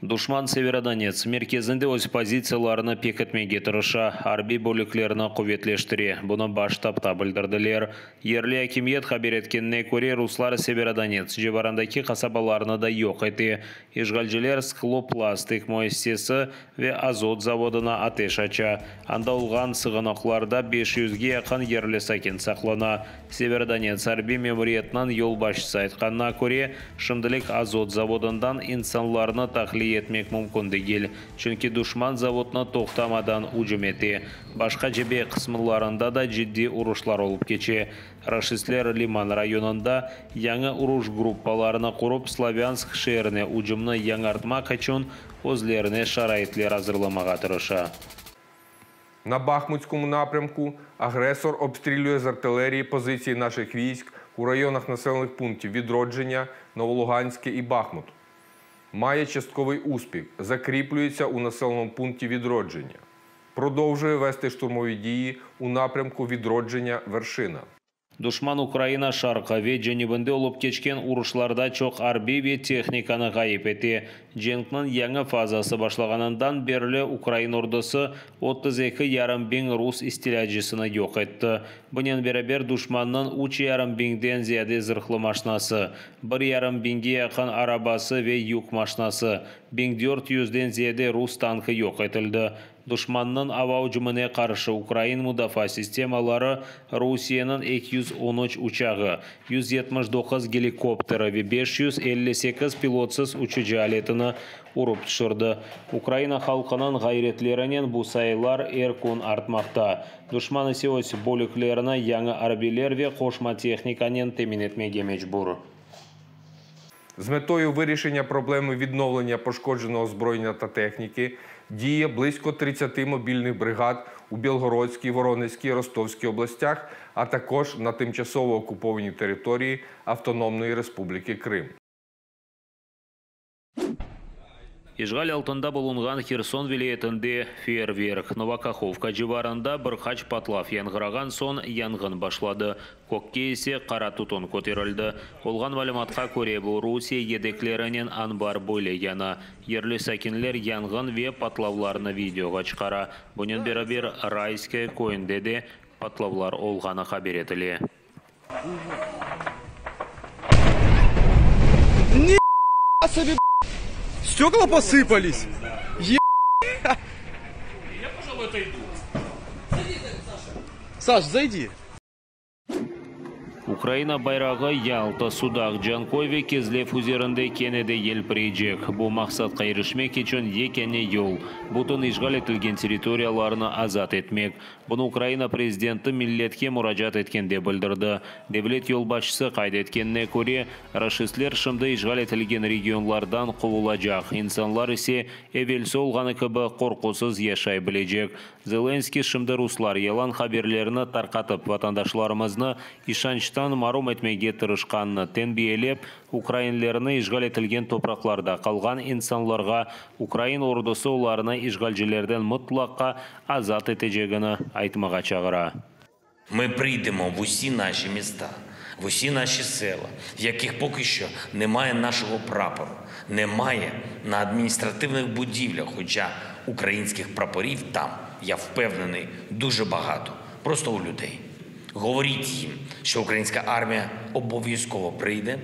Duşman Severodonets merkezinde öz pozitsiyalarını pekitmege tırışa, arbiy bölüklerini quvetleştire. Bunı Baş ştabda bildirdiler. Yerli akimiyet haber etkenine köre, ruslar Severodonets civarındaki qasabalarnı da yoq ete. İşğalciler Sklo-plastik müessisesi ve Azot zavodına ateş aça. Anda olğan sığınaqlarda 500ge yaqın yerli sakin saqlana. Severodonets arbiy memuriyetiniñ yolbaşçısı aytqanına köre, şimdilik Azot zavodından insanlarnı tahliye etmek mümkün degil, çünki duşman zavodnı toqtamadan ücüm ete. Başqa cebe qısımlarında da ciddiy uruşlar olıp keçe. Raşistler Liman rayonında yañı uruş gruppalarını qurıp, Slavânsk şeerine ücümni yañartmaq içün özlerine şaraitler azırlamağa tırışa. На Бахмутському напрямку агресор обстрілює з артилерії позиції наших військ у районах населених пунктів Відродження, Новолуганське і Бахмут. Має частковий успіх, закріплюється у населеному пункті Відродження. Продовжує вести штурмові дії у напрямку Відродження Вершина. Duşman Ukraina şarqı ve cenübinde olıp keçken uruşlarda çoq arbiy ve tehnikanı ğayıp ete. Cenkniñ yañı fazası başlağanından berli ukrain ordusı 32 yarım biñ rus istilâcısını yoq etti. Bunen beraber duşmannıñ üç yarım biñden ziyade zırhlı maşnası, bir yarım biñge yaqın arabası ve yük maşnası, 1400-den ziyade rus tankı yoq etildi. Duşmannıñ ava ücümine qarşı ukrain mudafaa sistemaları Rusiyeniñ 213 uçağı, 179 gelikopteri ve 558 pilotsız uçucı aletini urıp tüşürdi. Ukraina halqınıñ ğayretlerinen bu sayılar er kün artmaqta. Duşman ise öz bölüklerini yañı arbiyler ve qoşma tehnikanen temin etmege mecbur. З метою вирішення проблеми відновлення пошкодженого озброєння та техніки діє близько 30 мобільних бригад у Білгородській, Воронезькій, Ростовській областях, а також на тимчасово окупованій території Автономної Республіки Крим. İşğal altında bulunğan Herson vilâyetinde feyerverk, Nova Kahovka civarında bir qaç patlav yañğırağan soñ yanğın başladı, kökke ise qara tütün köterildi. Olğan malümatqa köre, bu Rusiye yedeklerinen anbar böyle yana. Yerli sakinler yanğın ve patlavlarnı videoğa çıqara. Bunen beraber, Rayskoye köyünde de patlavlar olğanı haber etile. Ни себе, стекла посыпались. Е... Я, пожалуй, отойду. Саш, зайди. Ukraina bayrağı Yalta, Sudaq, Canköy ve Kezlev üzerinde kene de yelpireycek. Bu maqsatqa irişmek içün yekâne yol, bütün işğal etilgen territoriyalarnı azat etmek. Bunı Ukraina prezidenti milletke muracaat etkende bildirdi. Devlet yolbaşçısı qayd etkenine köre, raşistler şimdi işğal etilgen regionlardan quvulacaq, insanlar ise evelsi olğanı kibi qorqusız yaşay bilecek. Zelenskıy şimdi ruslar yalan haberlerni tarqatıp, vatandaşlarımıznı işançtan marum etmege tırışqanını tenbiyelep, ukrainlerni işğal etilgen topraqlarda qalğan insanlarğa ukrain ordusı olarnı işğalcilerden mıtlaqa azat etecegini aytmağa çağıra. Ми прийдемо в усі наші міста, в усі наші села, в яких поки що немає нашого прапору, немає на адміністративних будівлях, хоча українських прапорів там, я впевнений, дуже багато, просто у людей. Говоріть їм, що українська армія обов'язково прийде.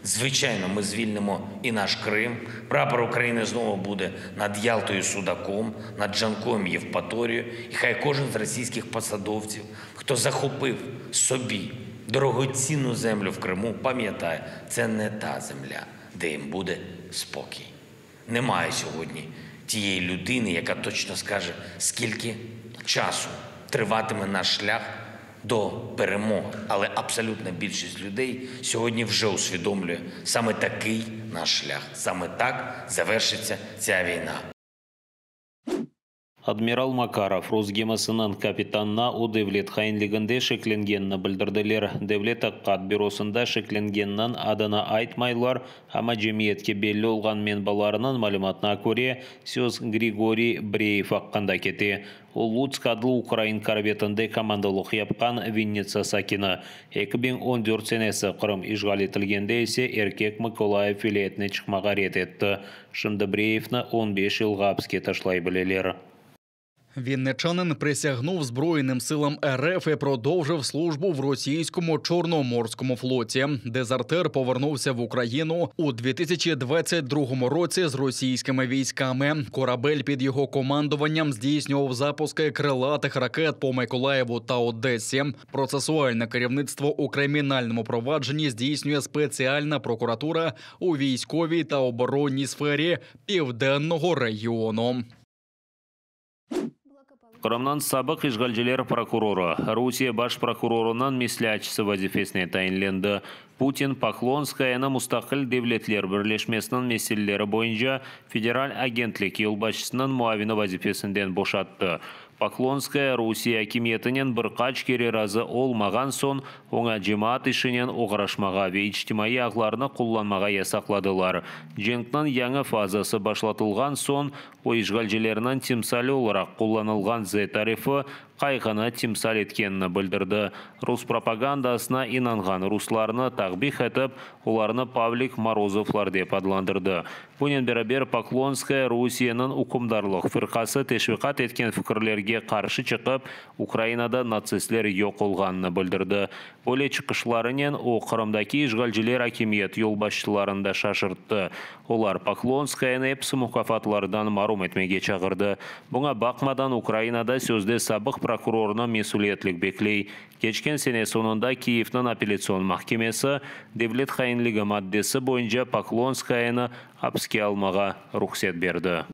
Звичайно, ми звільнимо і наш Крим. Прапор України знову буде над Ялтою Судаком, над Джанкоєм Євпаторією. І хай кожен з російських посадовців, хто захопив собі дорогоцінну землю в Криму, пам'ятає, це не та земля, де їм буде спокій. Немає сьогодні тієї людини, яка точно скаже, скільки часу триватиме наш шлях до перемоги. Але абсолютна більшість людей сьогодні вже усвідомлює саме такий наш шлях, саме так завершиться ця війна. Admiral Makarov rus gemisiniñ kapitanına o devlet hainliginde şeklengenini bildirdiler. Devlet taqiqat bürosında şeklengenniñ adını aytmaylar, amma cemiyetke belli olğan menbalarınıñ malümatına köre, söz Grigoriy Breyev aqqında kete. O Lutsk adlı ukrain korvetinde komandalıq yapqan Vinnitsa sakini. 2014 senesi Qırım işğal etilgende ise erkek Mıkolayiv vilâyetine çıqmağa red etti. Şimdi Breyevni 15 yılğa apiske taşlay bileler. Вінничанин присягнув Збройним силам РФ і продовжив службу в російському Чорноморському флоті. Дезертир повернувся в Україну у 2022 році з російськими військами. Корабель під його командуванням здійснював запуски крилатих ракет по Миколаєву та Одесі. Процесуальне керівництво у кримінальному провадженні здійснює спеціальна прокуратура у військовій та оборонній сфері Південного регіону. Qırımnıñ sabıq işğalciler prokurorı, Rusiye baş prokurorınıñ mesleatçısı vazifesine tayinlendi. Putin Poklonskayanı Mustaqil devletler birleşmesiniñ meseleleri boyunca federal agentlik yolbaşçısınıñ muavini vazifesinden boşattı. Poklonskaya Rusiye akimiyetinen bir qaç kere razı olmağan soñ, oña cemaat işinen oğraşmağa ve içtimaiy ağlarnı qullanmağa yasaqladılar. Cenkniñ yañı fazası başlatılğan soñ, o işğalcilerniñ timsali olaraq qullanılğan Z arifi qayğını timsal etkenini bildirdi. Rus propagandasına inanğan ruslarnı takbih etip, olarnı Pavlik Morozovlar dep adlandırdı. Bunen beraber Poklonskaya Rusiyeniñ ükümdarlıq firqası teşviqat etken fikirlerge qarşı çıqıp, Ukrainada natsistler yoq olğanını bildirdi. Böyle çıqışlarınen o Qırımdaki işğalciler akimiyet yolbaşçılarını da şaşırttı. Olar Poklonskayanı episi mukâfatlardan marum etmege çağırdı. Buña baqmadan Ukrainada sözde sabıq prokurornı mesüliyetlik bekley. Keçken sene soñunda Kiyevniñ apellâtsion mahkemesi devlet hainligi maddesi boyunca Poklonskayanı apiske almağa ruhset berdi.